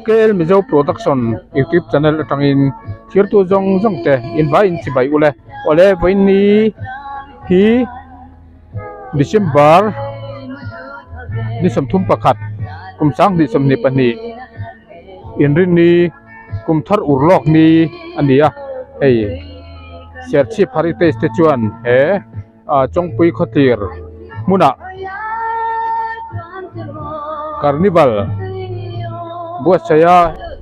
KL Mizo Production YouTube channel atangin thirtu zawng zawng te invai in chibai ule awle vawiinni hi December ni 31 kum 2022 inrinni kum thar ur lawk ni a ni a hei Serchhip Heritage te chuan he. ah Chawngpui khawtlir hmunah carnival buatsaih a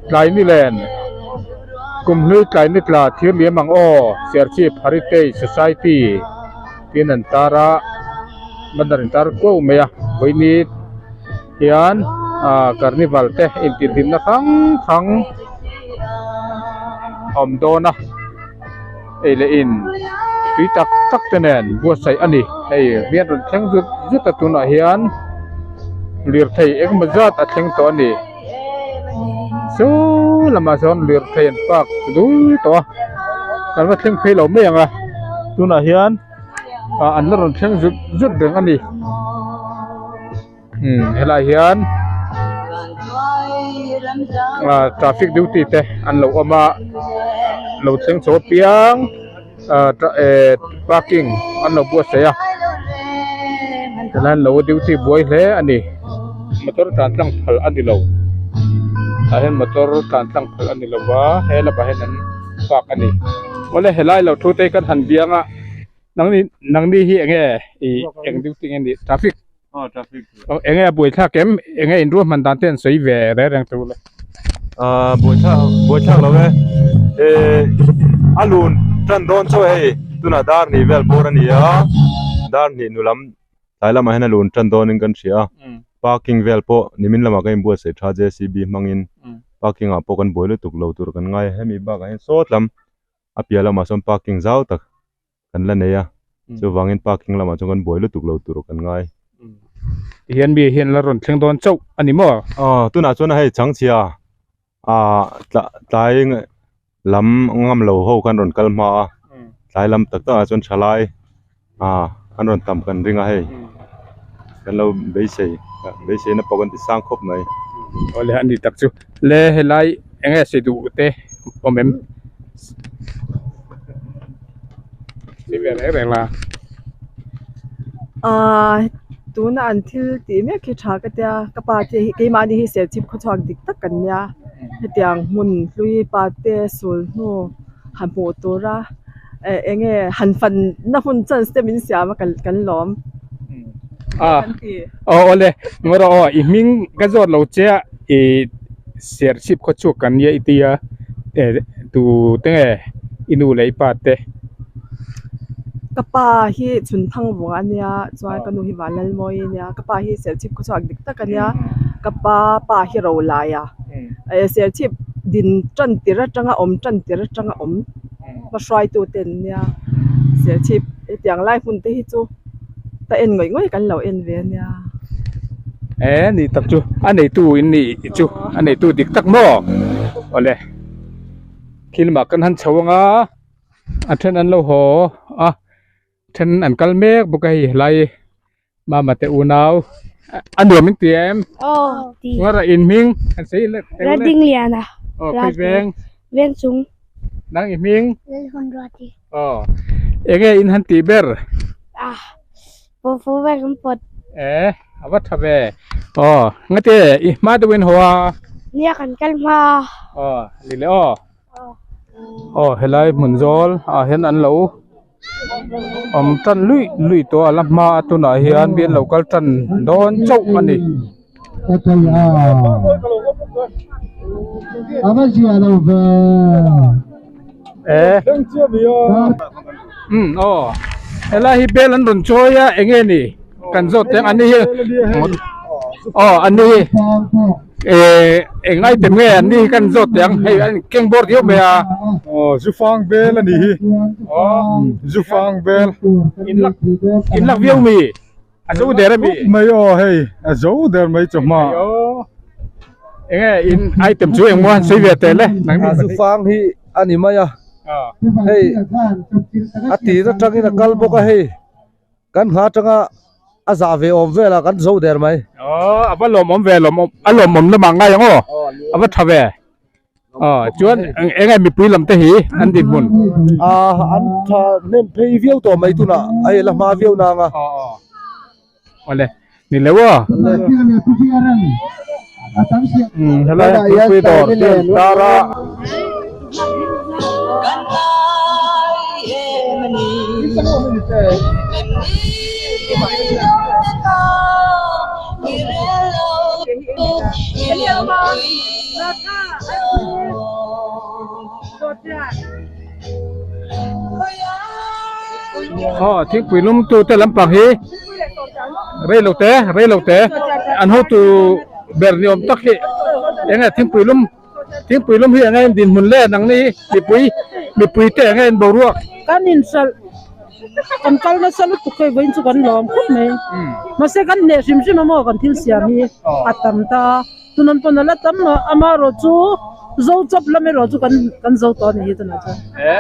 tlai ni len kumhlui tlai ni tla thir liam ang aw Serchhip Heritage Society tiin an tar a banner in tar kuau mai a vawiini hian ah carnival te intihhlimna hrang hrang a awm dawn a. Ei leh in tui tak tak te nen buatsaih a ni. Hei rian rawn thleng zut zut a tunah hian lirthei engemaw zat a thleng tawh a ni. Saw lamah sawn lirthei an park dul tawh a kan va thleng phei lo mai ang a tunah hian ah an la rawn thleng zut zut reng a ni. Umm helaiah hian ah traffic duty te an lo awm a lo thleng chho apiang ah eh parking an lo buatsaih a tilai an lo duty buai hle a ni motor tlan tlang phal a ni lo tah hian motor tlan tlang phal a ni lo va he lamah hian an park a ni awle helai lo thu te hi kan han biang a. Nangni nangni hi enge i eng duty nge ni traffic aw traffic enge a buaithlak em enge in ruahman dan te an sawi ve reng reng teuh le ah buaithlak buaithlak lo e eh a lun tan dawn chaw hei tunah dar hnih vel bawr a ni a dar hnih nu lam tlai lamah hian a lun tan dawnin kan hria a parking vel pawh nimin lamah kan inbuatsaih tha JCB hmangin parking ah pawh kan buai lutuk lo tur kan ngai a hemi bakah hian sawt lam a piah lamah sawn parking zau tak kan la nei a chuvangin parking lamah chuan kan buai lutuk lo tur kan ngai. Tihian mi hian la rawn thleng dawn chauh a ni maw? Aw tunah chuan hei changchhia ah tlai lam ngam lo ho khan rawn kal hma a tlai lam tak takah chuan thalai ah an rawn tam kan ring a hei kan lo beisei beisei na pawh kan ti sang khawp mai. Awle a ni tak chu le helai eng nge sawi duh te awm em? Ni ve reng reng la. Aaa tuna an thil tih mek hi tha ka tia ka pa te hi keimahni hi serchhip khawchhuak dik tak kan nia hetiang hmun hlui pa te sul hnu han hmuh tura eh eng nge han fan na hun chance te min siam a kan lawm a aw awle ngaw rawh aw i hming ka zawt lo che a i serchhip khawchhuak kan nia i tia eh tu te nge i nu leh i pa te. Ka pa hi chhun thang vung a nia chuan ka nu hi Vanlalmawi a nia ka pa hi serchhip khawchhuak dik tak a nia ka pa pa hi Rolai a eh serchhip din tan tir atanga awm tan tir atanga awm hmahruaitu te an nia serchhip hetiang lai hmun te hi chu ka en ngawih ngawih kan lo en ve a nia. Eh ni tak chu a neitu in nih chu a neitu dik tak maw awle thil mah kan han chho anga a then an lo haw a then an kal mek bawk a hei helai mama te unau a nuam in ti em aw ti ngara in hming an sei le Rading Liana aw khawi veng veng chung nang i hming Lalhun Ruati aw enge in han tih ber ah fu fu vel kan pawt eh a va tha ve aw ngate i hma deuh in haw a nia kan kal hma aw ni le aw aw helai hmun zawl ah hian an lo awm tan luih luih tawh a la hma a tunah hian mi an lo kal tan dawn chauh a ni. Eh um aw helai hi bel an rawn chawi a eng nge ni kan zawt teng an ni hi aw an ni hi. Eh eng item nge an ni hi kan zawt teh ang hei an keng bawr diau mai a. Aw zufang bel a ni hi. Aw zufang bel. In lak in lak viau mi a zo der a mi. Mai aw hei a zo der mai chawhma. Aw eng nge in item chu engmaw han sawi ve teh le. A zufang hi a ni mai a. Hei a tir atangin a kal bawk a hei kan hma atanga. A zah ve awm vel a kan zo der mai. Aw a va lawmawm ve lawmawm a lawmawm lamah ngai ang aw a va tha ve aw chuan eng nge mipui lam te hi an dinhmun. Ah an tha hnem phei viau tawh mai tunah a hei la hma viau nang a. Aw aw awle ni lo aw. Umm helai ah thingpui dawr te an tar a. Aw thingpui lum tu te lampang hi reilo te reilo te an hotu ber ni awm tak hi eng nge thingpui lum thingpui lum hi eng nge dinhmun le nang ni mipui mipui te eng nge in boruak. Kan inhralh kan kal nasa lutuk hei vawiin chu kan lawm khawp mai mahse kan hneh hrim hrim a maw kan thil siam hi a tam ta a. Tunan pawn a la tam a, amaherawh chu zo chawp lam erawh chu kan kan zo tawh a ni hi tunah chuan. E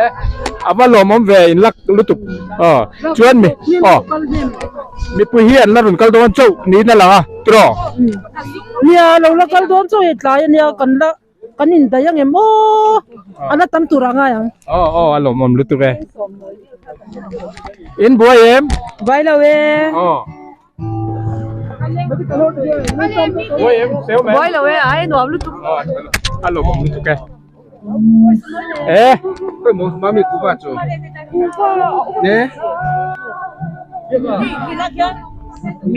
a va lawmawm ve in lak lutuk aw chuan mi aw mipui hi an la rawn kal dawn chauh niin a lang a tiraw. Nia lo la kal dawn chauh hei tlai a nia kan la kan indaih ang em aw a la tam tur ah ngai ang. Aw aw a lawmawm lutuk e. In buai em? Buai lo e. Aw. Buai lo e ai nuam lutuk a lawmawm lutuk e e mami kuva chu ne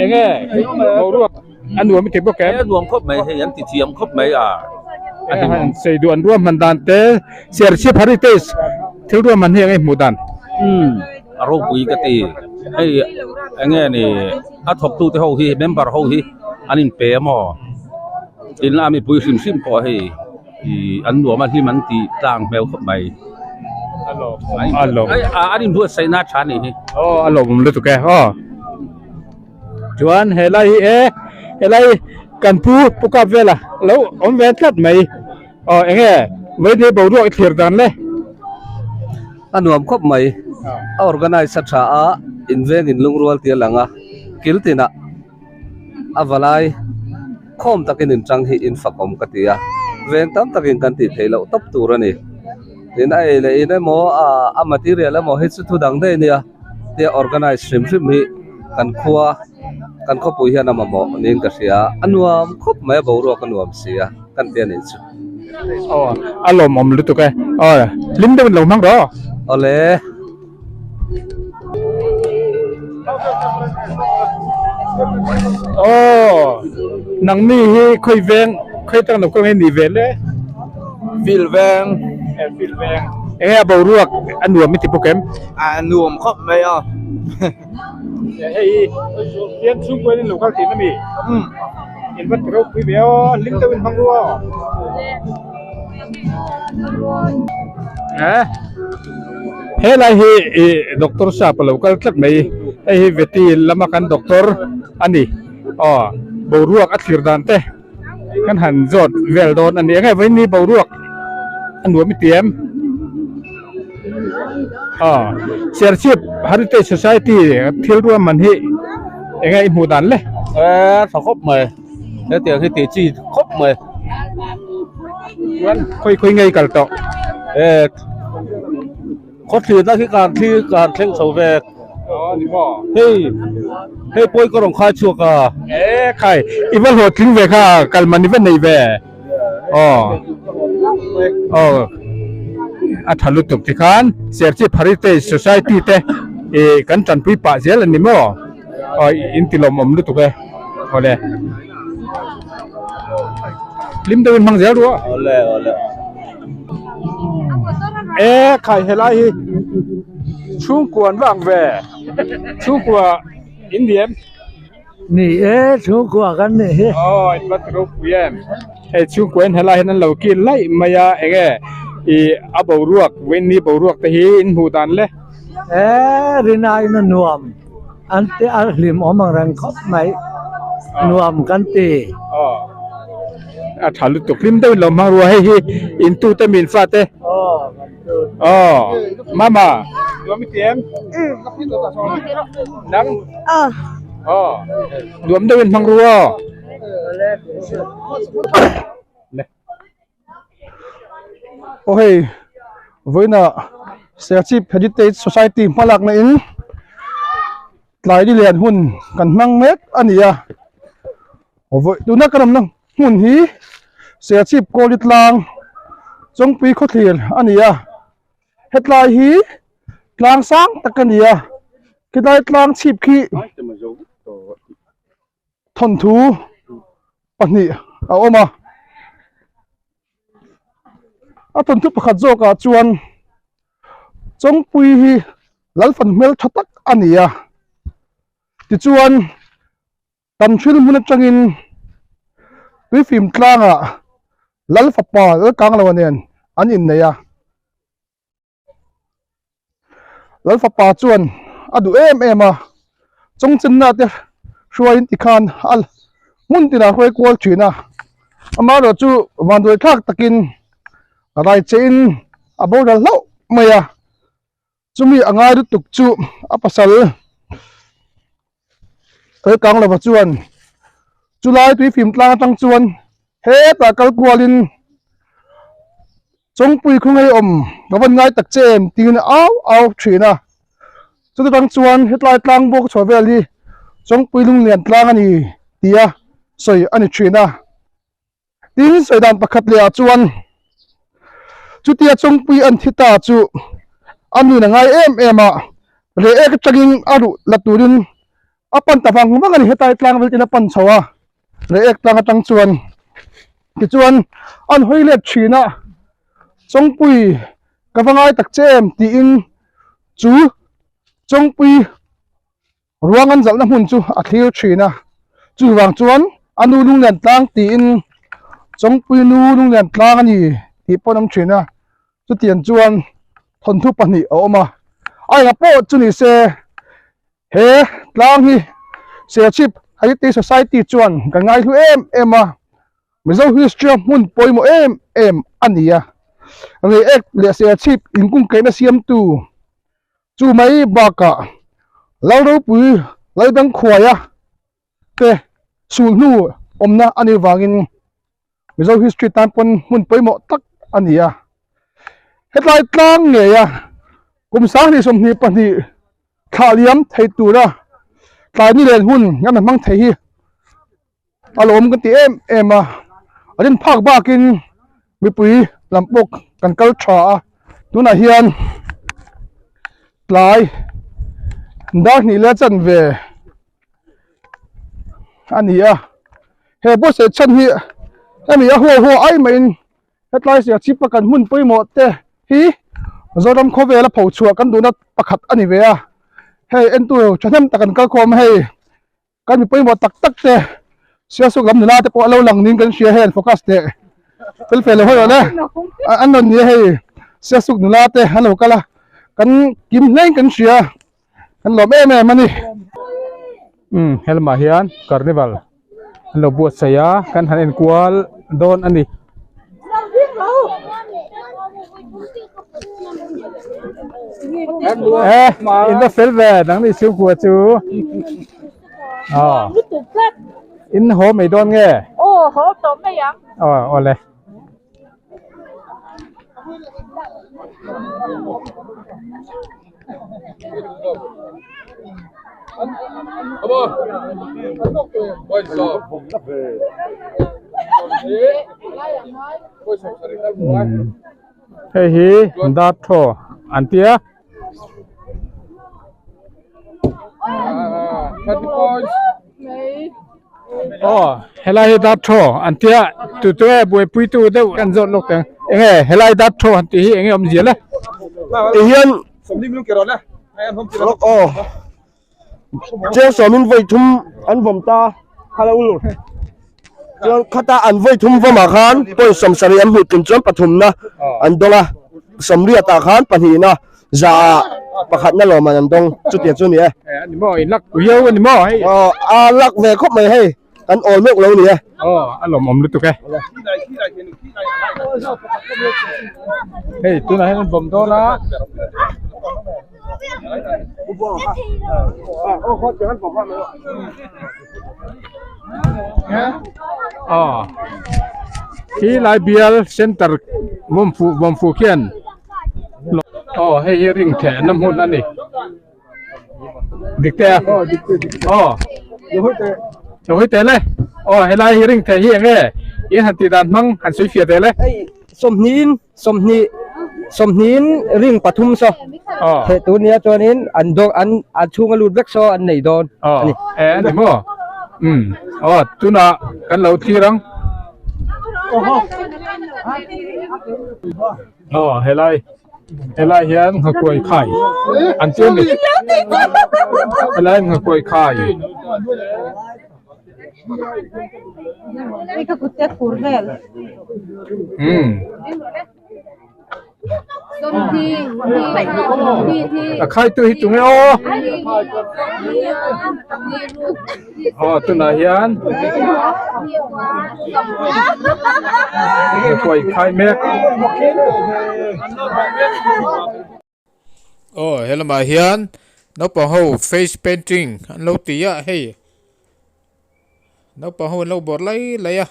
enge boruak a nuam i ti bawk em nuam khawp mai hei an ti thiam khawp mai a han sei duh an ruahman dan te Serchhip Heritage thil ruahman hi enge hmuh dan a ropui ka ti hei eng nge ni a thawktu te ho hi member ho hi an in pe maw tin a mipui hrim hrim pawh hei ih an nuam a hlim an tih tlang hmel khawp mai an inbuatsaih na tha a nih hi aw a lawmawm lutuk e aw chuan helai hi e helai kan pu pu kap vela lo awm ve tlat mai. Aw eng nge Vaidei boruak i thlir dan le? A nuam khawp mai. A organise a tha a, inveng in lungrual tih a lang a, kil tinah a valai khawm takin inchang hi in fakawm ka ti a, veng tam takin kan tih theih loh tawp tur a ni. Tin a ei leh in emaw a material emaw hi chu thu dang daih a nia tia organise hrim hrim hi kan khua kan khawpui hian a mamawh niin ka hria a, a nuam khawp mai a boruak a nuam si a. Kan ti a nih chu. Aw a lawmawm lutuk e. Aw hlim deuh in lo hmang rawh. Awle. Aw nangni hi khawi veng khawi tang lo kawng hi ni ve le. Field veng. E field veng. Enge a boruak a nuam i ti bawk em? A nuam khawp mai a. Hei hian chhungkaw in lo kal thin ami? In va ti ropui ve aw, hlim deuh in hmang ru aw. Eh helai hi i doctor sap a lo kal tlat mai hei hi veti lama kan doctor a ni aw boruak a thlir dan te kan han zawt vel dawn a ni eng nge vawiin ni boruak a nuam i ti em aw Serchhip Heritage Society thil ruahman hi eng nge i hmuh dan le. E tha khawp mai hetiang hi tih chi khawp mai. Chuan khawi khawi nge i kal tawh? E khawthlir na khi kan thlir kan thleng chho ve. Aw ni maw? Hei hei pawi ka rawn khai chhuak a. E khai i va hlawhtling ve kha kal man i va nei ve. Aw aw a tha lutuk tikhan Serchhip Heritage Society te ih kan tanpui pah zel a ni maw? Aw in ti lawmawm lutuk e awle hlim deuhin hmang zel ruah. Awle awle. E khai helai hi chhungkua an vang ve chhungkua in ni em? Ni e chhungkua kan nih hi. Aw in va ti ropui em hei chhungkua in helai hian an lo kil laih mai a enge ih a boruak vawiin boruak te hi in hmuh dan le. E rinaiin a nuam an ti a hlim awm ang reng khawp mai nuam kan ti. Aw a tha lutuk hlim deuhin lo hmang rua hei hi in tu te min fa te. Aw mama nuam i ti em? Nang? Aw. Aw nuam deuhin hmang ru aw. Aw hei vawiina Serchhip Heritage Society hmalakna in tlai ni lian hun kan hmang mek a ni a vawi tuna kan awmna hmun hi Serchhip Kawli tlang Chawngpui khawthlir a ni a hetlai hi tlang sang tak a ni a khilai tlang chhip khi thawnthu pahnih a awm a a thawnthu pakhat zawkah chuan Chawngpui hi Lalfan hmel tha tak a ni a tichuan tam thil hmun atangin tuifim tlangah Lalfapa Lalkangloa nen an innei a. Lalfapa chuan a duh em em a, chawngchenna te hruaiin tikhan a hmun tinah hruai kual thin a, amaherawh chu vanduai thlak takin raichein a boral hlauh mai a, chumi a ngai lutuk chu a pasal Lalkanglova chuan chulai tuifim tlang atang chuan hetah kal kualin Chawngpui khaw ngei awm ka van ngai tak che em tiin a au au thin a, chuti tang chuan hetlai tlang bawk chhuah vel hi Chawngpui lunglian tlang a ni tia sawi a ni thin a. Tin sawi dan pakhat leh ah chuan chutia Chawngpui an thi ta chu a nun a ngai em em a, reh ek atangin a ruh la turin a pan ta vang vang a ni hetlai tlang vel tin a pan chho a. Reh ek tlang atang chuan tichuan an hawi let thin a, Chawngpui ka va ngai tak che em tiin chu Chawngpui ruang an zalhna hmun chu a thlir thin a, chuvang chuan a nu lunglian tlang tiin Chawngpui nu lunglian tlang a ni tih pawh an awm thin a, chutiang chuan thawnthu pahnih a awm a, a engah pawh chu ni se. He tlang hi Serchhip Heritage Society chuan kan ngaihlu em em a, Mizo history-a hmun pawimawh em em a ni a. Reiek leh Serchhip inkungkaihna siamtu chu mai bakah Lalropui Lalbengkhuaia te sulhnu awmna a nih vangin Mizo history tan pawn hmun pawimawh tak a ni a. Hetlai tlang ngeia kum 2022 thlah liam thei tura tlai ni len hun kan hmang thei hi a lawm kan ti em em a. A rin phak bakin mipui lam pawh kan kal tha a. Tunah hian tlai dar hnih leh chanve a ni a he buatsaih chhan hi hemi a huau huau ai maiin hetlai Serchhip a kan hmun pawimawh te hi Zoram khawvela pho chhuah kan duhna pakhat a ni ve a hei entu thahnem tak an kal khawm a hei kan mi pawimawh tak tak te Sialsuk lam nula te pawh a lo lang niin kan hria hei an focus teh fel fel lo hawi awle an rawn ni a hei Sialsuk nula te an lo kal a kan kim hlein kan hria. Kan lawm em em a ni. Umm helamah hian carnival an lo buatsaih a kan han enkual dawn a ni. Eh in va fel ve nang ni chhungkua chu aw in haw mai dawn nge? Aw haw tawh mai ang. Aw awle. Hei hi darthaw an tia. Aw helai hi darthaw an tia tu tu nge buaipui tu deuh kan zawt lawk teh ang enge helai darthaw han tih hi enge awmzia le. Tihian aw cheng sawmin vawi thum an vawm ta hello chuan khata an vawi thum vawmah khan point sawmsarih an hmuh tlin chuan pathumna an dawng a sawmriatah khan pahnihna za ah pakhatna lawmman an dawng chutiang chu a ni e. Ani maw in lak viau ani maw hei. Aw a lak ve khawp mai hei kan awl meuh lo ni e. Aw a lawmawm lutuk e. Hei tunah hian an vawm dawn a. Aw khi lai bial center vawm fuh vawm fuh khian aw hei hi ring theh na hmun a ni dik te a aw lo hawi teh le aw helai hi ring theh hi eng nge in han tih dan hmang han sawi fiah teh le. Sawmhnihin sawmhnih sawmhnihin ring pathum saw theh tur nia chuanin an dawn an a chhunga lut vek saw an nei dawn a ni. E a ni maw? Um aw tunah kan lo thlir ang. Aw helai helai hian nghakuai khai an ti a ni. Helai nghakuai khai. A khaitu hi tunge aw aw tunah hian kuai khai mek. Aw he lamah hian naupang ho face painting an lo ti a hei naupang ho an lo bawrh lai lai a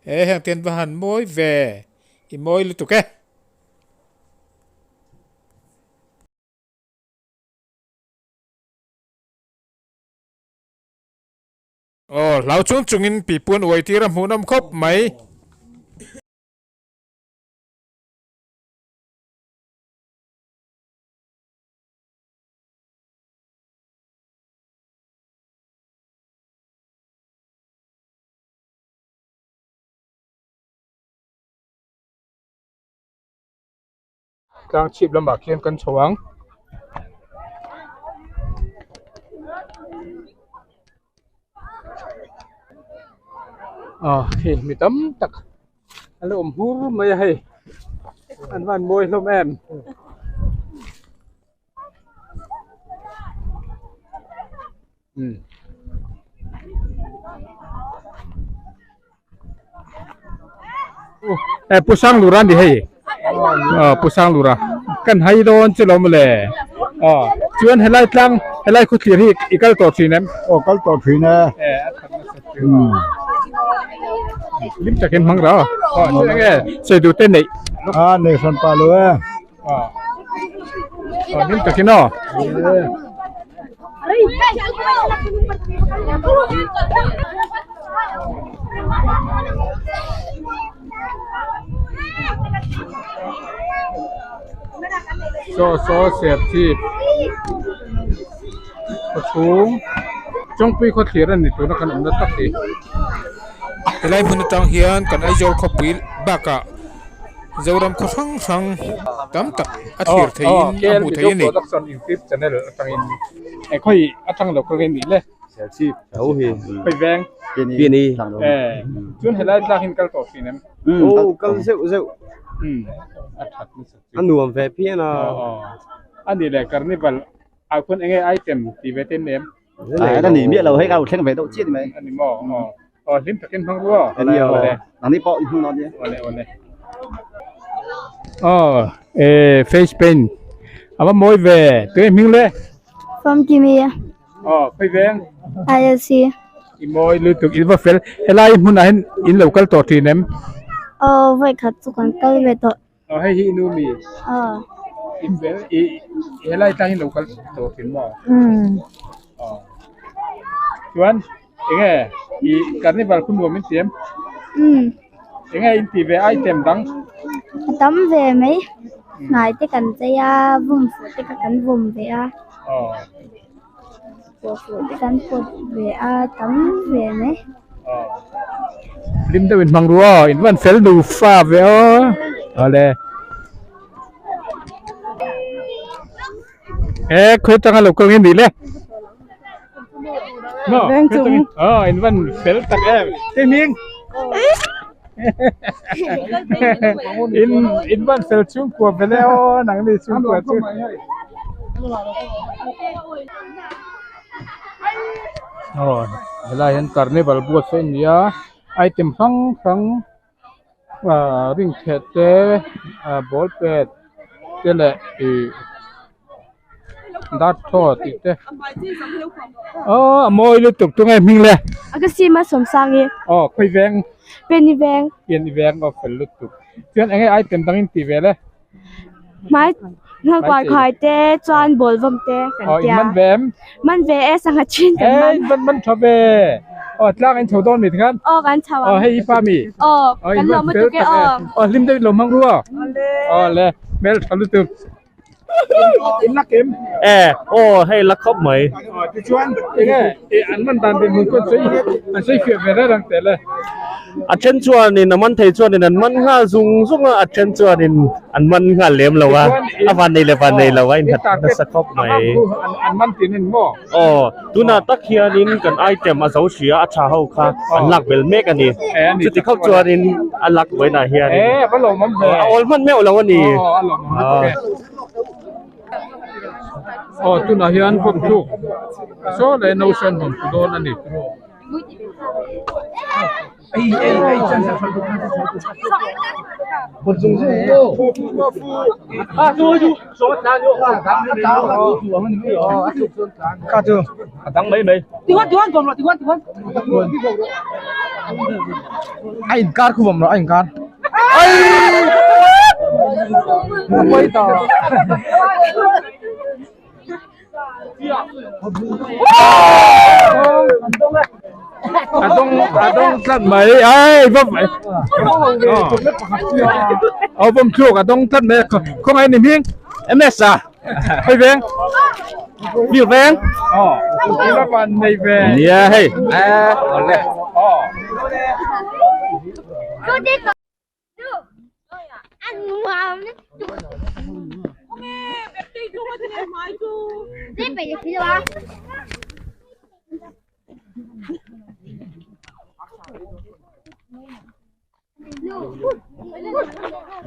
he heng te an va han mawi ve i mawi lutuk e. Aw hlau chung chungin pipu an uai tir a hmuhnawm khawp mai. Tlang chhip lamah khian kan chho ang. Aw hei mi tam tak an lo awm hur mai a hei an van mawi hlawm em. E pu sang lura ni hei aw pu sang lura kan hai dawn chu lo mawle aw chuan helai tlang helai khaw thlir hi i kal tawh thin em aw kal tawh thin e e a that nasa chu lim takin hmang ra aw chu enge sawi duh te neih a nei hran pah lo e aw aw lim takin aw Saw saw Serchhip khaw chhung Chawngpui khaw thlir a ni tuna kan awmna tak hi. Helai hmun atang hian kan Aizawl khawpui bakah Zoram khaw hrang hrang tam tak a thlir theihin a hmuh theih a ni. Serchhip tho hi Khoi veng Pini eh chuan helai tlak hin kal tawh thin em Oh kal zeuh zeuh a that nasa chu a nuam ve phian a ani le carnival ah khuan enge item tih ve te an nei em a ni miah lo hei ka lo thleng ve deuh chiah ni mai ani maw aw aw hlim takin hmang rua ani aw nangni pawh i hmang dawn nia awle awle aw eh face paint a va mawi ve tui hming le Famkimi Aw, khawi veng? ILC. I mawi lutuk, i va fel. Helai hmunah hian in lo kal tawh thin em? Aw, vawi khat chu kan kal ve tawh. Aw, hei hi i nu mi? Aw. I fel, i helai tlang hi lo kal tawh thin maw? Umm. Aw. Chuan, enge i carnival khu nuam in ti em? Umm. Enge in ti ve item dang? A tam ve mai. Hnai te kan chei a, vum fuh te kha kan vum ve a. Aw. Pawh fuh te kan pawt ve a tam ve mai. Hlim deuh in hmang ru aw in van fel nu fa ve aw awle e khawi atanga lo kal nge nih le aw in van fel tak em te hming in in van fel chhungkua ve le aw nangni chhungkua chu. Aw helai hian carnival buatsaih a ni a item hrang hrang ah ring theh te ah ball pet te leh ih. Dar thaw tih te aw a mawi lutuk tunge hming le. A ka sim a Sawmsangi. Aw khawi veng. Pian i veng. Pian i veng aw fel lutuk. Chuan enge item dang in tih ve le. Hmai nghakuai khuai te chuan ball vawm te kan tia. Man ve em? Man ve e sangha thin kan man. Ei man man tha ve. Aw tlang in chho dawn mi tikhan? Aw kan chho ang. Aw hei i pa mi? Aw kan lawm lutuk e aw. Aw hlim deuh in lo hmang ru aw. Aw le hmel tha lutuk. In lak em? E aw hei la khawp mai. Aw tichuan enge an man dan ve hmun chu an sawi an sawi fiah ve reng teh le. A then chuanin a man thei chuanin an man nghal zung zung a, a then chuanin an man nghal lem lo a, a van nei leh van nei lo a innghat nasa khawp mai. Aw, tunah tak hianin kan item a zo hria a tha ho kha an lak bel mek a ni. Chuti khawp chuanin a lak vawiinah hianin a awl hman meuh lo a ni. Aw, tunah hian vawmthluk saw leh no sawn vawm tu dawn a ni. A dawng a dawng tlat mai ai va aw vawm thluk a dawng tlat mai khawngaih ni hming MS a hei veng mi veng aw ila van nei ve nia hei aw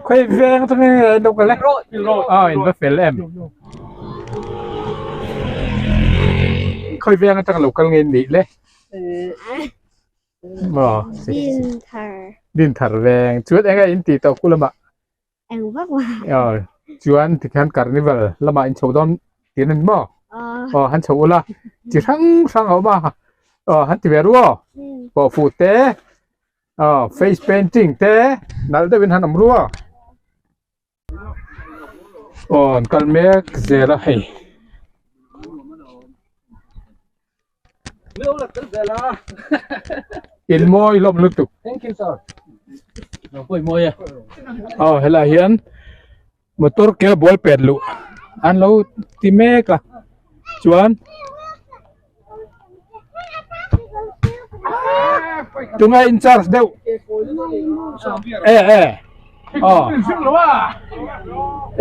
Khawi veng chu nge lo kal e aw in va fel em khawi veng atang lo kal nge nih le Maw? Din thar. Din thar veng. Chuan eng a in tih tawh ku lamah? Eng vak vak. Aw, chuan tikhian carnival lamah in chho dawn tih a ni maw? Aw. Aw, han chho ula. Chi hrang hrang a awm a. Aw, han ti ve ru aw. Pawh fuh te, aw, face painting te, nalh deuhin han awm ru aw. Aw an kal mek zel a hei. In mawi hlawm lutuk. Aw helai hian motor ke ball pet luh an lo ti mek a chuan tunge in charge deuh e e aw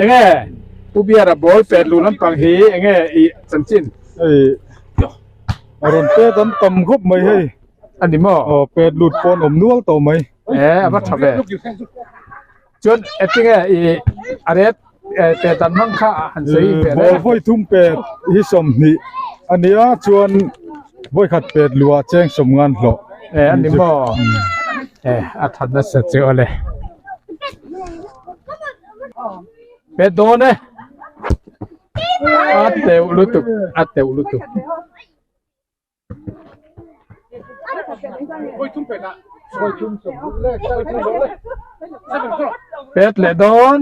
enge pu biara ball pet luh lampang hi enge i chanchin hei a rawn pet an tam khawp mai hei ani maw aw pet lut pawn awm nual tawh mai e a va tha ve Chuan engtinge i a ret pet dan hmang kha han sawi ve le. Ball vawi thum pet hi 20 a nia chuan vawi khat pet luah cheng sawm ngan hlawh. E a ni maw? E a that nasa chu awle. Pet dawn e. A teuh lutuk a teuh lutuk. Pet leh dawn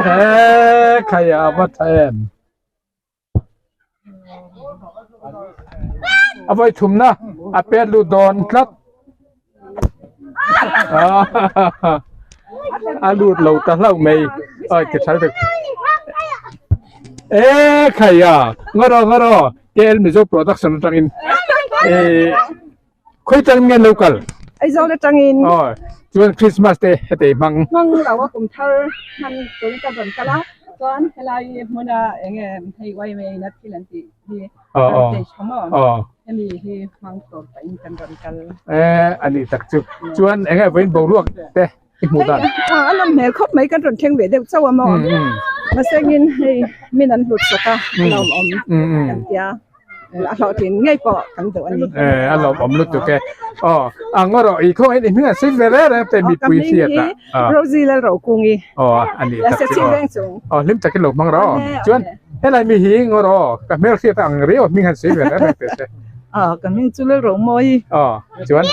he khai a va tha em a vawi thumna a pet lut dawn tlat a lut lo ta hlauh mai oi ti thal vek e khai a ngawraw ngawraw KL Mizo production atangin e khawi tangin nge lo kal Aizawl atangin aw chuan Christmas te hetei hmang hmang lo a kum thar hman tun ka rawn kal a chuan helai hmuna enge hei YMA in a thil an tih hi Hemi hi hmang tur pahin kan rawn kal. E a nih tak chu. Chuan eng nge vawiin boruak te i hmuh dan? A lam hmel khawp mai kan rawn thleng ve deuh chauh a maw? Mahsengin hei min an hlut sak a, a lawmawm kan tia. A hlawhtlin ngei pawh kan duh a ni. Eh, a lawmawm lutuk e. Aw, a ngaw rawh, i khawngaihin i hming an sawi ve reng reng te mipui hriat ah. Rosie Lalrokungi. Aw, a ni tak chu aw. Aw, hlim takin lo hmang rawh aw. Chuan, helai mi hi ngaw rawh aw, ka hmel hriat ang riau hming han sawi ve reng reng teh se. Aw, ka hming chu Lalromawi. Aw, chuan,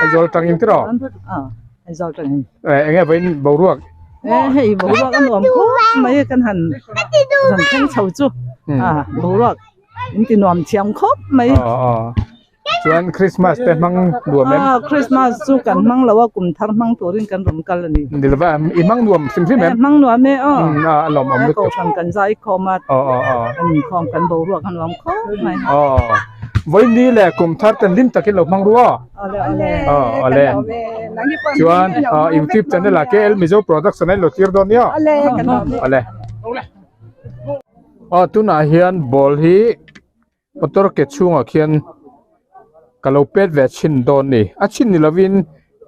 Aizawl tangin tiraw? Aw, Aizawl tangin. Eh, enge vawiin boruak? Eh, hei boruak a nuam khawp mai kan han han thleng chho chu. Ah, boruak in ti nuam thiam khawp mai. Aw aw. Chuan Christmas te hmang nuam em? Ah, Christmas chu kan hmang lo a, kum thar hmang turin kan rawn kal a ni. Ni lova, i hmang nuam hrim hrim em? Eh, hmang nuam e aw. A lawmawm lutuk. Kohhran kan zai khawm a. Aw aw aw. Kan inkhawm kan boruak a nuam khawp mai. Aw. Vawiin leh kum thar ten hlim takin lo hmang ru aw. Awle awle. Aw awle. Chuan YouTube channel ah KL Mizo Production a in lo thlir dawn nia. Awle kan lawm e. Awle. Aw tunah hian ball hi motor ke chhungah khian ka lo pet ve chhin dawn ni. A chhin ni lovin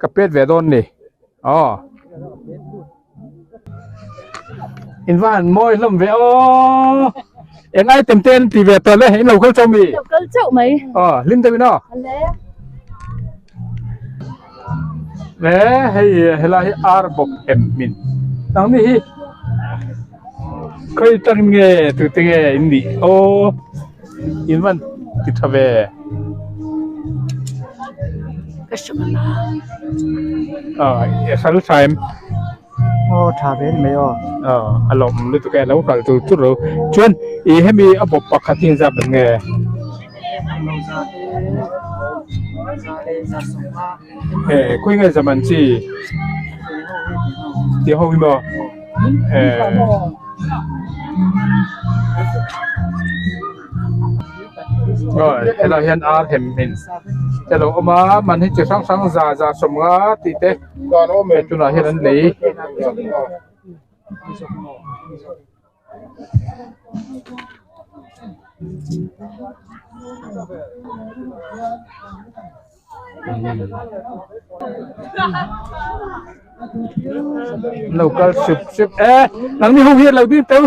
ka pet ve dawn ni. Aw. In va han mawi hlawm ve aw. Eng item te an ti ve tawh le in lo kal chauh mi? Lo kal chauh mai. Aw hlim deuh in aw. Ale. E hei helai hi ar bawp em min. Nang ni hi khawi tang nge tu te nge in nih aw in van ti tha ve. Ka hre mana. Aw i hral tha em? Aw tha ve ni mai aw. Aw a lawm lutuk e lo hral tur tur lo. Chuan i hemi a bawp pakhat hi engzat ang nge? E khawi nge zaman chi ti ho hi maw? E Aw helai hian ar hem hmin te lo awm a man hi chi hrang hrang za za sawmnga tih te hei tunah hian an lei. Lo kal sup sup e nang ni ho hi lo ding teu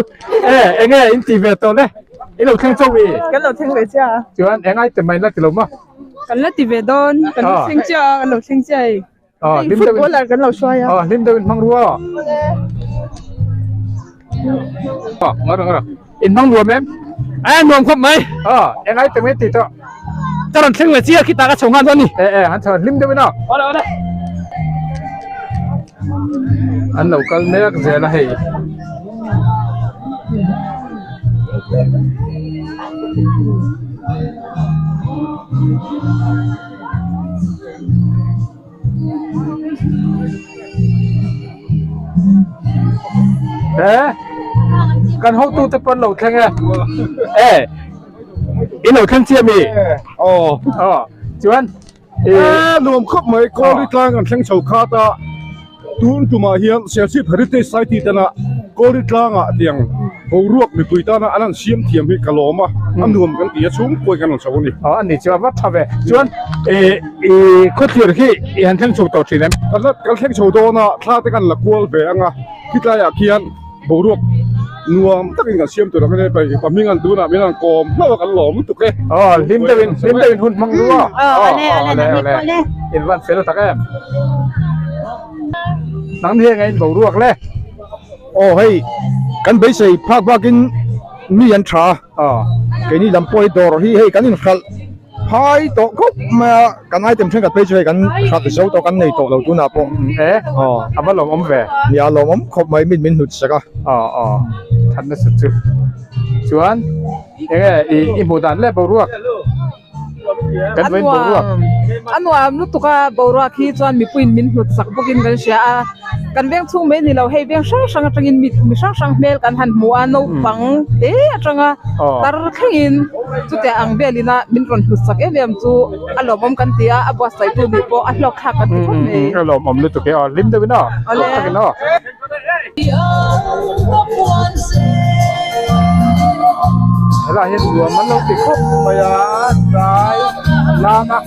e enge in ti ve tawh le i lo thleng chauh i kan lo thleng ve chiah a chuan eng ai te mai la ti lo maw kan la ti ve dawn kan lo thleng chiah a kan lo thleng chiah i hei footballer kan lo hruai a hlim deuhin hmang rua ngawt ngawt in hmang nuam em a nuam khawp mai eng ai te mai ti tawh ka rawn thleng ve chiah khitah ka chho nghal dawn ni e e han chho hlim deuhin aw awle awle an lo kal mek zel a hei He kan hotu te pawn lo thleng e e in lo thleng chiah mi aw aw chuan e nuam khawp mai Kawli tlang kan thleng chho khat a tun tumah hian Serchhip Heritage Society tena Kawli tlangah tiang boruak mipui tana an han siam thiam hi ka lawm a, a nuam kan ti a chhung pawhin kan rawn chho a ni. Aw a ni chu a va tha ve. Chuan i khawthlir hi i han thleng chho tawh thin em? Kan la kan thleng chho dawn a, thla te kan la kual ve ang a, khitlaiah khian boruak nuam takin kan siam tur ang a ni pai pahming an tunah min han kawm hlauh a kan lawm lutuk e. Aw hlim deuhin hlim deuhin hun hmang ru a. Aw ale ale ale ale. In van fel tak em. Nang ni heng a in boruak le. Aw hei kan beisei phak bakin mi an tha a keini lam pawh hi dawr hi hei kan inhralh phai tawh khawp mai a kan item thenkhat phei chu hei kan hralh zo tawh kan nei tawh lo tunah pawh e aw a va lawmawm ve nia a lawmawm khawp mai min min hnut sak a aw aw that nasa chu chuan enge i i hmuh dan le boruak. A nuam a nuam lutuk a boruak hi chuan mipuiin min hnut sak bawkin kan hria a kan veng chhung mai ni lo hei veng hrang hrang atangin mi mi hrang hrang hmel kan han hmu a naupang te atanga tar thlengin chutiang ang velin a min rawn hnut sak em em chu a lawmawm kan ti a a buatsaih tu nih pawh a hlawk thlak kan ti khawp mai. A lawmawm lutuk e aw hlim deuhin aw hlawk takin aw. Helai hian nuam an lo ti khawp mai a tlai an lam a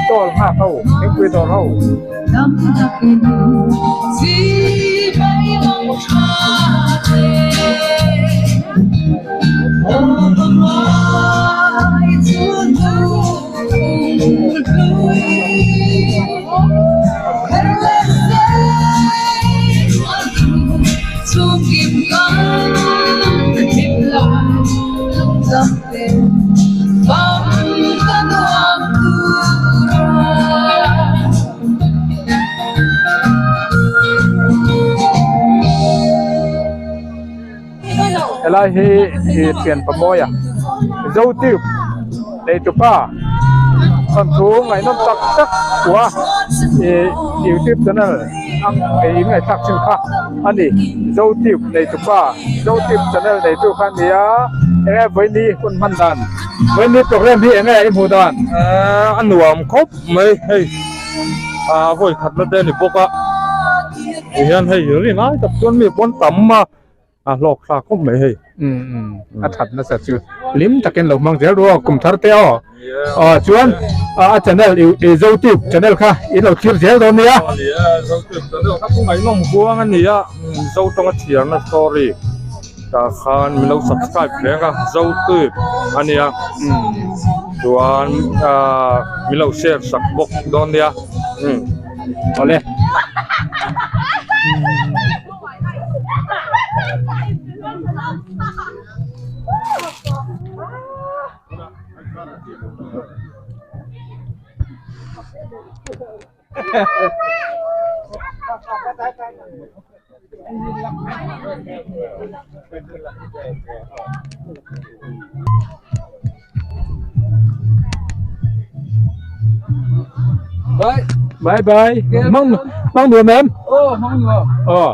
stall nghak ho thingpui dawr ho. Helai hi ih thian pamawia Zotube neitupa thawnthu ngaihnawm tak tak kua ih youtube channel ang ei in ngaihthlak chin kha a ni Zotube neitupa Zotube channel neitu kha a ni a enge vawiini hun hman dan vawiini program hi enge i hmuh dan? A nuam khawp mai hei ah vawi khat na te a ni bawk a tihian hei rin ai tak chuan mi pawn tam a. a hlawk thlak khawp mai hei. Umm a that nasa chu hlim takin lo hmang zel ru aw kum thar te aw aw chuan a channel i Zotube channel kha in lo thlir zel dawn nia. Zotube channel kha chu ngaihnawm huang a nia Zotawnga chhiarna story tah khan min lo subscribe reng a Zotube a nia chuan min lo share sak bawk dawn nia. Awle. Bye. Bye bye. Mang mang nuam em? Aw, mang nuam. Aw.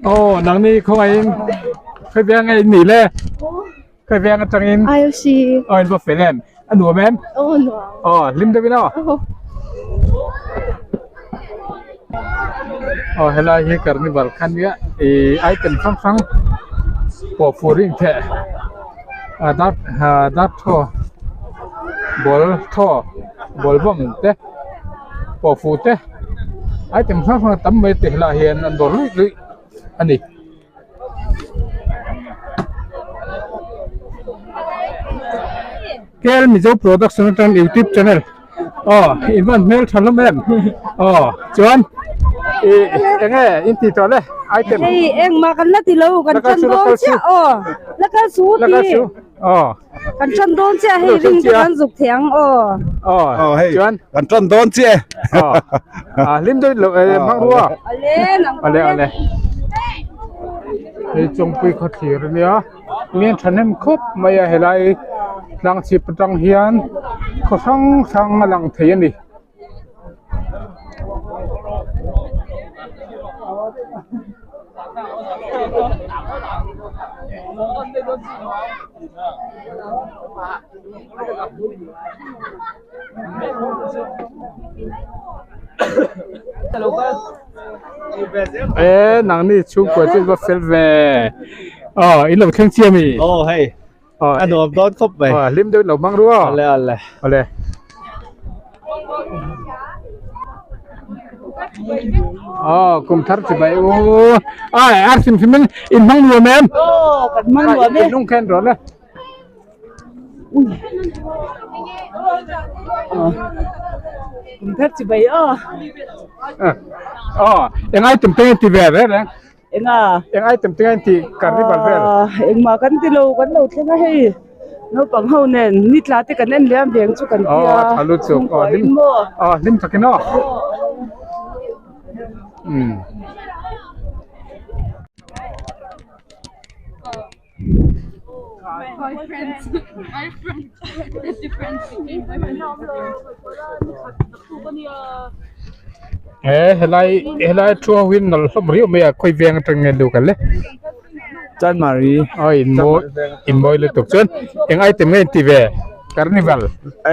Aw nangni khawngaihin khawi veng nge in nih le khawi veng atangin IOC aw in va fel em a nuam em aw nuam aw hlim deuh in aw aw helai hi carnival kha nia ih item hrang hrang pawh fur ring theh a dar dar thaw ball thaw ball bawm te. pawh fuh te item hrang hrang a tam mai te helaiah hian an dawr luih luih a ni. Kel Mizo Production atang YouTube channel aw in van hmel tha hlawm em aw chuan ih enge in tih tawh le item. Hei engmah kan la ti lo kan tan dawn chiah aw la kal su ti. Aw. Kan tan dawn chiah hei ring te kan zuk thei ang aw. Aw hei chuan kan tan dawn chiah e. Aw a hlim deuh lo e hmang rua. Ale nang Ale ale. Hei chawngpui khaw thlir ania mian thahnem khawp mai a helai tlang chhip atang hian khaw hrang hrang a lang thei a ni. E nangni chhungkua chu va fel ve aw in lo thleng chiah mi aw hei a nuam dawn khawp mai aw hlim deuh lo mang rua ale ale ale aw kum thar chi bai u ai ar sim sim in in hmang nuam em aw kan hmang nuam e lung khen rawh le kum thar chi bai aw aw engai tum te ti ve ve reng Enga? Eng item te nge tih carnival vel? Engmah kan ti lo, kan lo thleng a hei. Naupang ho nen ni tla te kan en liam veng chu kan tia. Aw, tha lut chuk. Chhungkua in maw? Aw, hlim takin aw. Umm. He helai helai thu ho hi nalh hlawm riau mai a khawi veng atang nge lu kal le. Chanmari. Aw in mawi in mawi lutuk chuan eng item nge in ti ve carnival.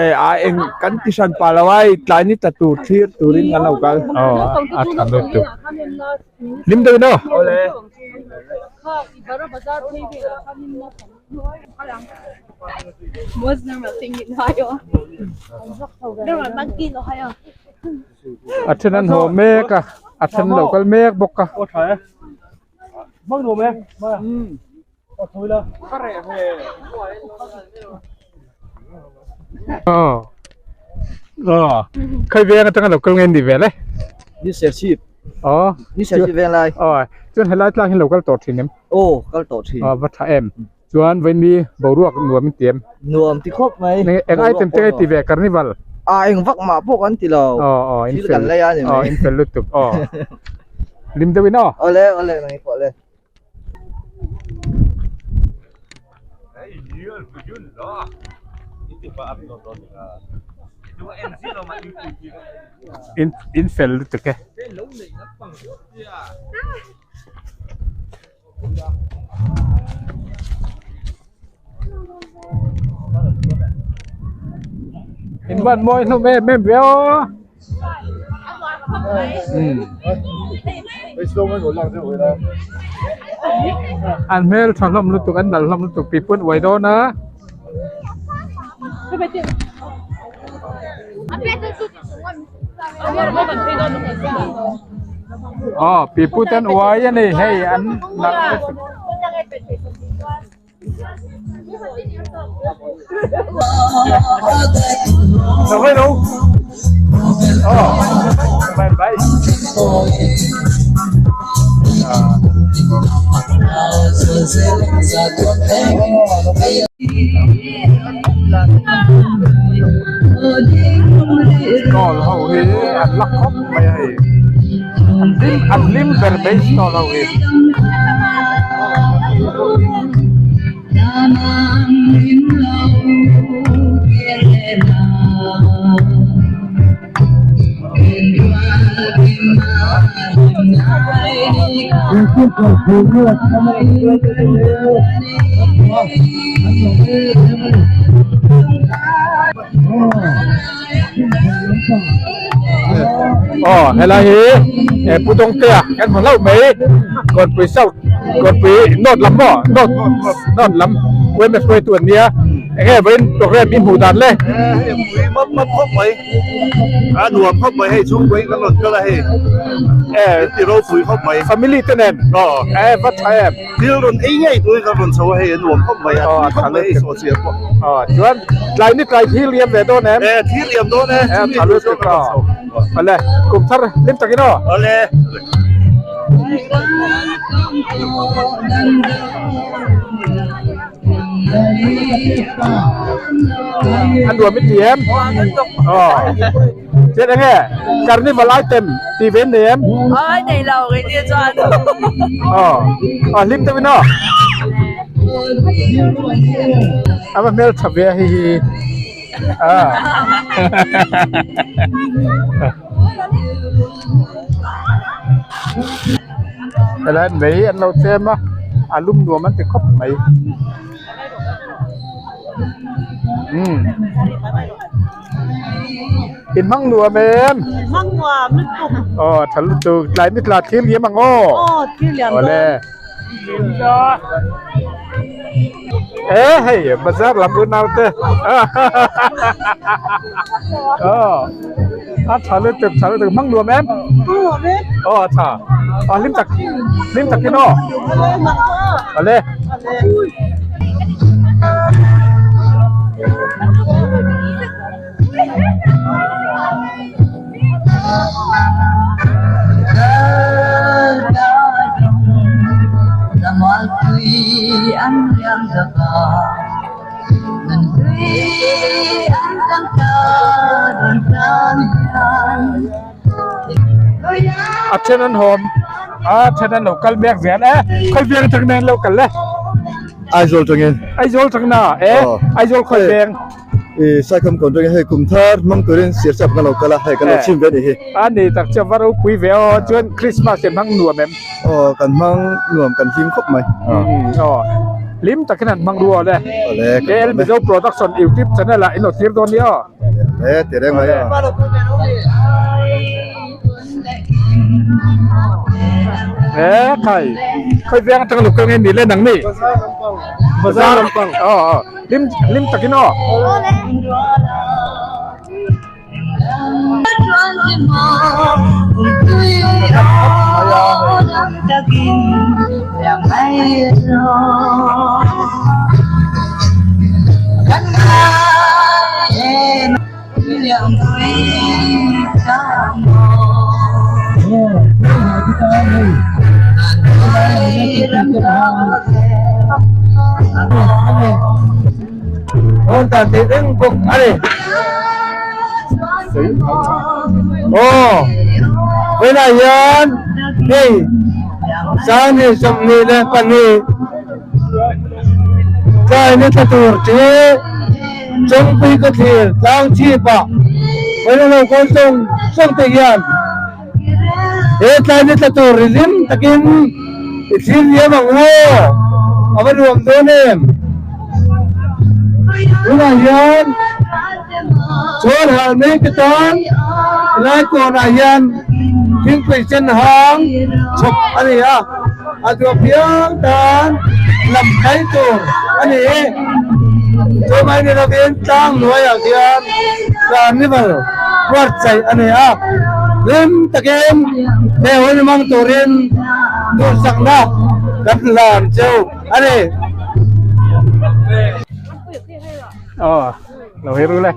E a eng kan ti hran pah lo a hei tlai ni tla tur thlir turin kan lo kal. Aw a tha lutuk. Hlim deuh in aw. Awle. A then an haw mek a a then lo kal mek bawk a. Aw aw khawi veng atanga lo kal nge ni vel e Ni Serchhip aw Ni Serchhip veng lai aw chuan helai tlang hi lo kal tawh thin em aw kal tawh thin aw va tha em chuan vawiin boruak nuam in ti em nuam ti khawp mai eng item te nge ti ve carnival a eng vak mah pawh kan ti lo aw aw in thil kan lei a ni mai aw in fel lutuk aw lim deuh in aw awle awle nang pawh le In in fel lutuk e. In van mawi hlawm em em ve aw. An hmel tha hlawm lutuk an nalh hlawm lutuk tih pawn uai dawn a. Aw pipu te an uai a ni hei an nalh lutuk. Stall ho hi an la khawp mai a hei an hlim an hlim ber mai stall ho hi. Aw helai hi eh pu Dawngtea kan hmu hlauh mai Kawnpui South Kawnpui North lam maw North North lam UMS hruaitu an nia eng nge vawiin program i hmuh dan le? Hei pui map map khawp mai a nuam khawp mai hei chhungkua in kan rawn kal a hei in ti ropui khawp mai family te nen eh va tha em thil rawn ei ngei turin kan rawn chho a hei a nuam khawp mai a tui khawp mai hei sawhchiah pawh aw chuan tlai ni tlai thil liam ve dawn em eh thil liam dawn e eh tha lutuk aw awle kum thar hlim takin aw awle A nuam i ti em? Aw. Chet enge? Carnival item ti ve nei em? Ai nei lo kei nia chuan. Aw. Aw hlim deuh in aw. A va hmel tha ve a hei hi. Ah. Helai mei an lo chem a a lum nuam an ti khawp mai umm in hmang nuam em hmang nuam lutuk aw tha lutuk tlai ni tla thlir liam ang aw aw thlir liam dawn awle e hei bazar lam unau te aw a tha lutuk tha lutuk hmang nuam em aw a tha a hlim tak hlim takin aw awle A then an hawm a then an lo kal mek zel e khawi veng atang nen lo kal le. Aizawl tangin. Aizawl tang na e Aizawl khawi veng. I Saikham kawn tangin hei kum thar hmang turin Siarchap kan lo kal a hei kan lo chhim ve a nih hi. A ni tak chuan va ropui ve aw chuan Christmas hi hmang nuam em? Aw kan hmang nuam kan hlim khawp mai. Aw hlim takin an hmang rual e. KL Mizo Production YouTube channel ah in lo thlir dawn nia aw. E ti reng mai a. E khai khawi veng atanga lo kal nge ni le nang ni? Bazar lampang. Aw aw hlim hlim takin aw. Aw vawiinah hian hei sangni 22 tlai ni thla tur chu Chawngpui ka thlir tlang chhip ah vawiin a lo kawl sawng sawng te hian he tlai ni thla tur ri hlim takin i thlir liam ang u a va nuam dawn em tunah hian Chuan hal mai te tan helai kawnah hian thingpui sen hang chhawp a ni a, a duah piang tan lam mai tur a ni. Chu mai ni lovin tlang hnuaiah khian carnival buatsaih a ni a, hlim takin he hun hmang turin duhsakna kan hlan cheu a ni. Lo her ule.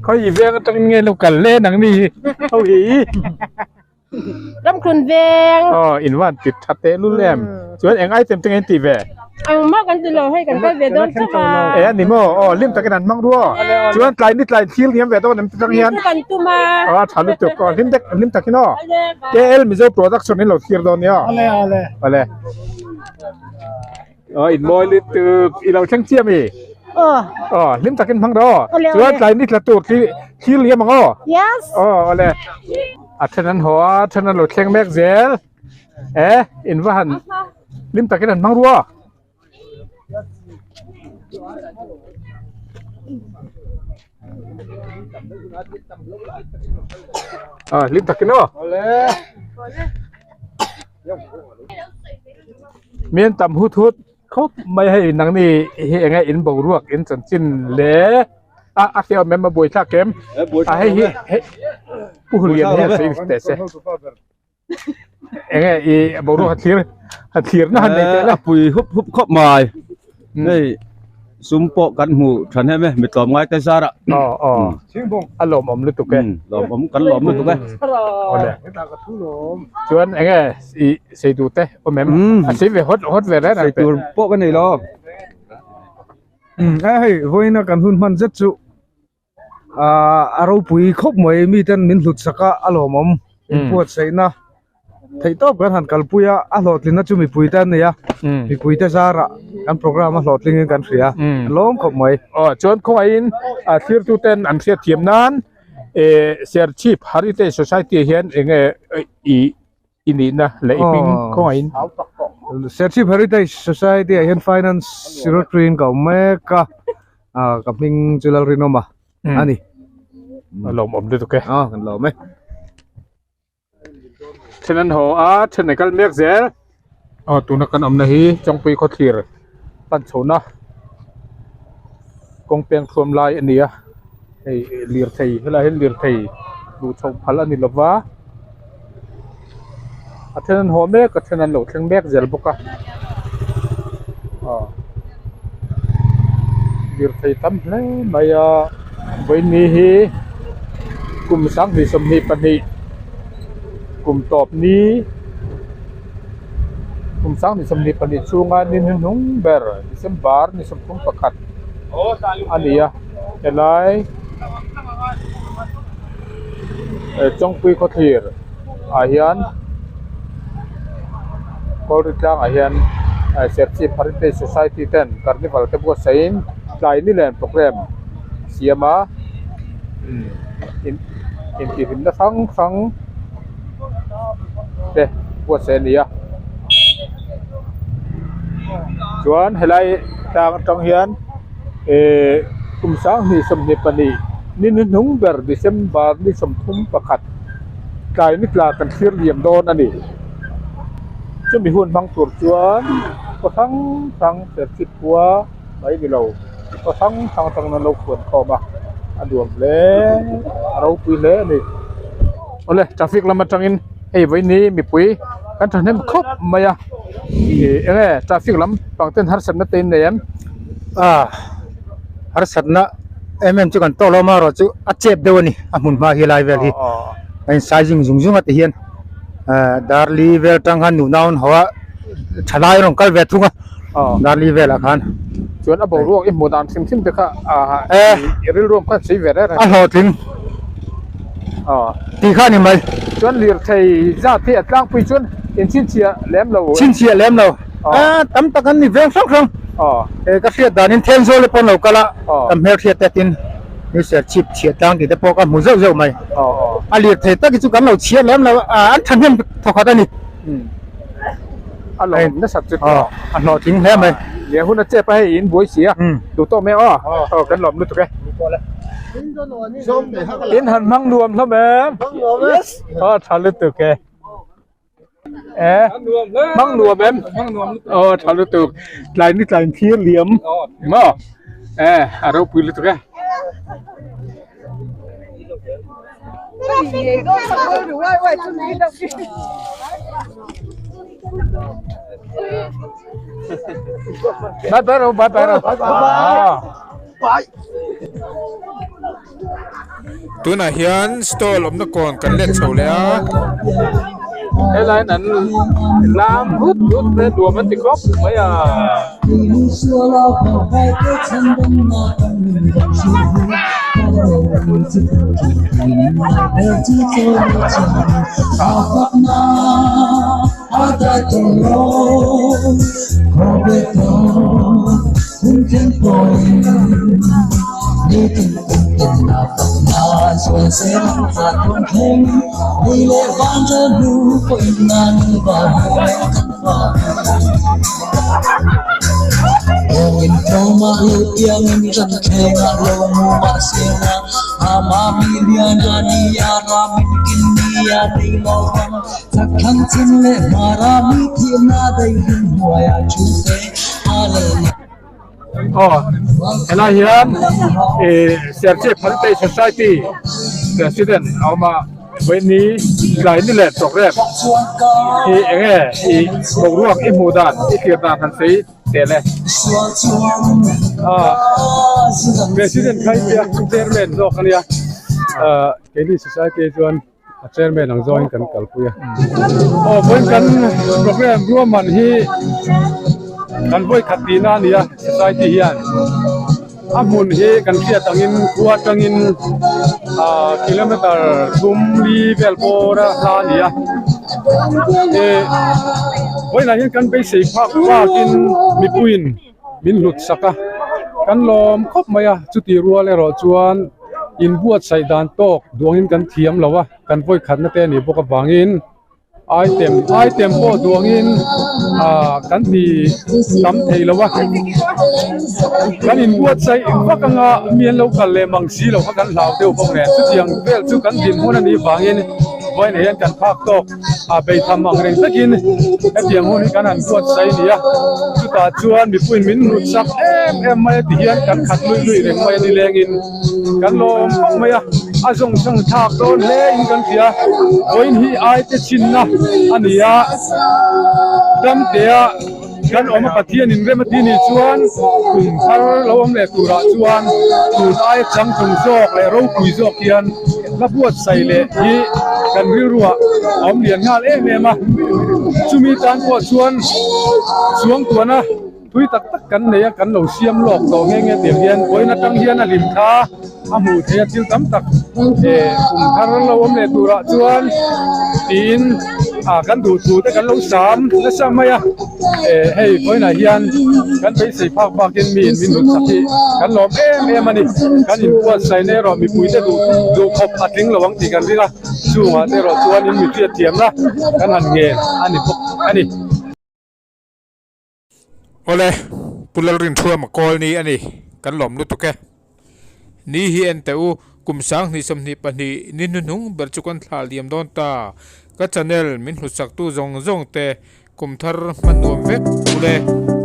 Khoi i veng atangin nge lo kal le nang ni hi. Ho hi. Ram tlun veng. Oh, in van tit tha te lul em. Chuan eng item te nge ti ve. Ang ma kan ti lo hei kan kal ve dawn chauh a. E ani maw. Oh, lim takin an hmang ruo. Chuan tlai ni tlai thil niam ve dawn em ti tang hian. Kan tum a. Oh, tha lutuk. Oh, lim tek lim takin aw. KL Mizo production in lo thlir dawn nia. Ale ale. Ale. Aw in mawi lutuk i lo thleng chiah mi? Aw. Aw hlim takin hmang rawh aw. Chuan tlai ni tla tur khi thil liam ang aw. Yes. Aw awle. A then an haw a, then an lo thleng mek zel. E in va han hlim takin an hmang ru aw. Aw hlim takin aw. Awle. Mian tam hut hut khawp mai hei nangni hi enge in boruak in chanchin le a a hriat awm em a buai thlak em a hei hi hei pu Hulian hian sawi teh se enge i boruak a thlir a thlir na han nei teh la a pui hup hup khawp mai hei sum pawh kan hmu tha hnem e mi tlawm ngai te zar ah aw aw a lawmawm lutuk e lawmawm kan lawm lutuk e awle chuan enge i sei duh te awm em a sei ve hawt hawt ve reng sei tur pawh ka nei lo a hei vawiina kan hun hman zet chu ah a ropui khawp mai miten min hlut sak a a lawmawm inbuatsaihna theih tawp kan han kalpui a a hlawhtlinna chu mipui te an nei a mipui te zarah kan program a hlawhtling in kan hria a lawm khawp mai. Aw chuan khawngaihin a thlirtu ten an hriat thiam nan eh Serchhip Heritage Society hian enge i i nihna leh i hming khawngaihin. Serchhip Heritage Society ah hian Finance Secretary in ka awm mek a, ka hming chu Lalrinawma a ni. A lawmawm lutuk e. Aw kan lawm e. Then an haw a, then an kal mek zel. Aw tuna kan awmna hi Chawngpui khawthlir pan chhohna kawng peng thuam lai a ni a, hei lirthei helaiah hian lirthei luh chhoh phal a ni lo va, a then an haw mek a then an lo thleng mek zel bawk a, aw lirthei tam hle mai a vawiin hi kum 2022 kum tawp ni. Kum 2022 chhunga ni hnuhnung ber December ni 31 a ni a, helai. Chawngpui khawthlir ah hian Kawlri tlang ah hian Serchhip Heritage Society ten carnival te buatsaih in tlai ni len program siam a intihhlimna hrang hrang te buatsaih a ni a chuan helai tlang atang hian ehh kum 2022 ni hnuhnung ber December ni 31 tlai ni tla kan thlir liam dawn a ni chumi hun hmang tur chuan khaw hrang hrang Serchhip khua mai ni lo khaw hrang hrang atangin an lo khuan khawm a a nuam hle a ropui hle a ni awle traffic lam atangin hei vawiin mipui kan thahnem khawp mai a ih eng nge traffic lam pang ten harsatna te in nei em a harsatna em em chu kan tawk lo amaherawh chu a chep deuh a ni a hmun hma hi lai vel hi a in sizing zung zung a ti hian ah darli vel tang khan nunau an haw a thalai an rawn kal ve thung a darli velah khan chuan a boruak i hmuh dan hrim hrim te kha i rilruam khan sawi ve reng a hlawhtling tih kha a ni mai chuan lirthei zat hi a tlangpui chuan inchhinchhiah lem lo chhinchhiah lem lo a tam tak an ni veng hrang hrang ka hriat danin Thenzawl te pawh an lo kal a kan hmelhriat te tin ni Serchhip chhiah tlang tih te pawh ka hmu zeuh zeuh mai a lirthei tak hi chu kan lo chhiar lem lo a an thahnem thawkhat a ni. A lawm nasat chu tawh. A hlawhtling hle mai. Lian hun a chep a hei in buai si a. Duh tawh mai aw. Aw kan lawm lutuk e. In han hmang nuam hlawm em? Yes. Aw tha lutuk e. E hmang nuam em? Aw tha lutuk. Tlai ni tlai thlir liam. Maw? E a ropui lutuk e. Bye bye ro bye bye ro bye Tunah hian stall awmna kawn kan let chho leh a helai in an lam hut hut mai a nuam an ti khawp mai a. Aw helai hian ih Serchhip Heritage Society President a awm a vawiini tlai ni leh program hi eng nge ih boruak i hmuh dan i thlir dan han sawi tel e. Ah President kha i tia Chairman zawk a nia ah keini society chuan. A chairman ang zawngin kan kalpui a. Aw vawiin kan program ruahman hi kan vawi khat tihna a ni a society hian a hmun hi kan hriat angin khua atangin ah kilometer thum li vel bawr a hla a ni a eh vawiinah hian kan beisei phak bakin mipuiin min hlut sak a kan lawm khawp mai a chuti rual erawh chuan inbuatsaih dan tawk duangin kan thiam lo a kan vawi khatna te a nih bawk avangin item item pawh duangin ah kan ti tam thei lo a kan inbuatsaih vak anga mi an lo kal leh mang si lo kha kan hlau deuh bawk nen chutiang vel chu kan dinhmun a nih vangin vawiinah hian kan phak tawk. a beitham ang reng takin hetiang hun hi kan han buatsaih a ni a chutah chuan mipuiin min hlut chak em em mai a ti hian kan khat luih luih reng mai a ni lengin kan lawm khawp mai a a zawng chang thlak dawn hle in kan hria vawiin hi ai te chhinna a ni a damtea kan awm a Pathian in rem a ti nih chuan kum thar lo awm leh turah chuan tun aia changtlung zawk leh ropui zawk hian hla buatsaih leh hi kan rilruah a awm lian nghal em em a chumi tan pawh chuan chuangtuahna. Tui tak tak kan nei a, kan lo siam lawk tawh nghe nghe tiang hian vawiin atang hian a hlim thla a hmuh theih a thil tam tak eh kum thar lo awm leh turah chuan tiin ah kan duh thu te kan lo sam nasa mai a eh hei vawiinah hian kan beisei phak bakin mi in min hlut sak hi kan lawm em em a ni kan inbuatsaihna erawh mipui te duh duh khawp a tling lo ang tih kan ring a chungah te erawh chuan in mi hriatthiamna kan han ngen a ni bawk a ni. Awle, Pu Lalrinthuama kawl ni a ni, kan lawm lutuk e. Ni hi en teh u, kum 2022 ni hnuhnung ber chu kan thlah liam dawn ta. Ka channel min hlutsak tu zawng zawng te kum thar hman nuam vek u le.